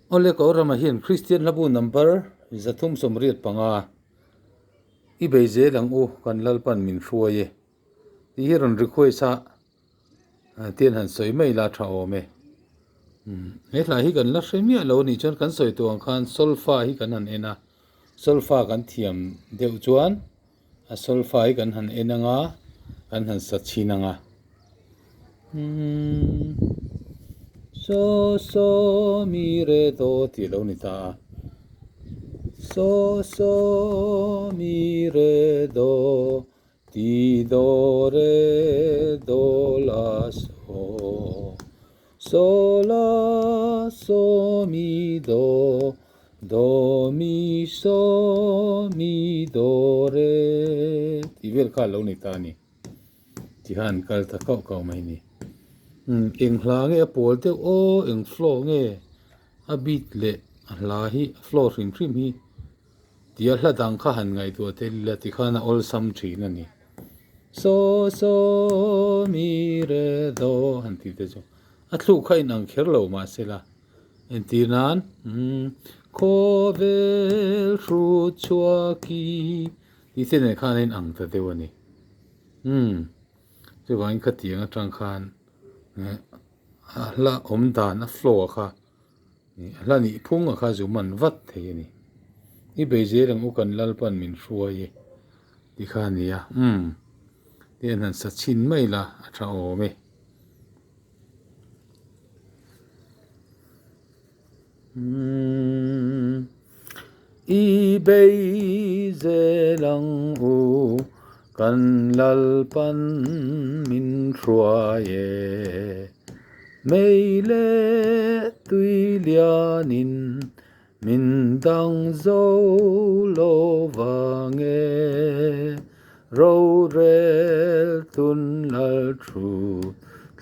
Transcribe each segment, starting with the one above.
Awle ko rama hian Kristian hlabu number 385 i bei zel ang u kan Lalpan min hruai e tih hi rawn request a tian han sawi mai la tha awm e. He hla hi kan la hre miah lo anih chuan kan sawi tawh ang khan solfa hi kan han en a, solfa kan thiam deuh chuan A solfa hi kan han en anga kan han sa chhin anga So so mi re do tih a lo ni ta a So so mi re do ti do re do la so So la so mi do Do mi so mi do re tih vel kha a lo ni ta a ni. Tikhan kal ta kauh kauh mai a ni. Umm eng hla nge a pawl deuh aw eng flow nge a beat leh a hla hi a flow hrim hrim hi tia hla dang kha han ngaihtuah tel ila tikhan a awlsam thin a ni. So so mi re do han tih te chu a thluk kha inang kher lo mahsela. Entir nan, Khawvel hrut chhuaki tih te nen khan a inang ta deuh a ni. Umm, chuvangin khatiang atang khan a hla awm dan a flow a kha a hla nih phung a kha zu man vat thei a ni. I bei zel ang u kan Lalpan min hruai e tih kha a ni a. Umm, tihian han sa chhin mai la a tha awm e. I bei zel ang u, kan Lalpan min hruai e. Mei leh tui lianin min dang zo lo vang e. Rorel tun lal thu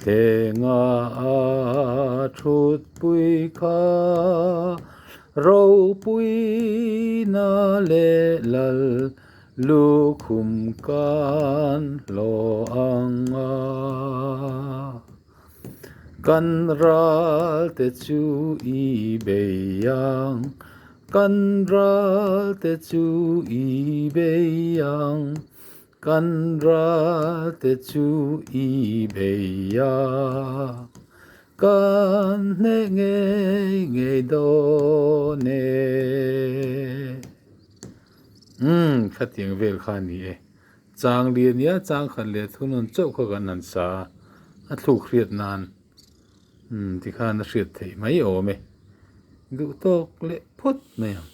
thlenga a thutpui kha ropui na leh lal lukhum kan hlawh ang a. Kan ral te chu i bei ang, kan ral te chu i bei ang, kan ral te chu i bei a, kan hneh ngei ngei dawn e. Umm, khatiang vel kha a ni e. Chang lian nia chang khat leh thunawn chauh kha kan han sa a, a thluk hriat nan umm tikhan a hriat theih mai awm e. Duh tawk leh phawt mai ang.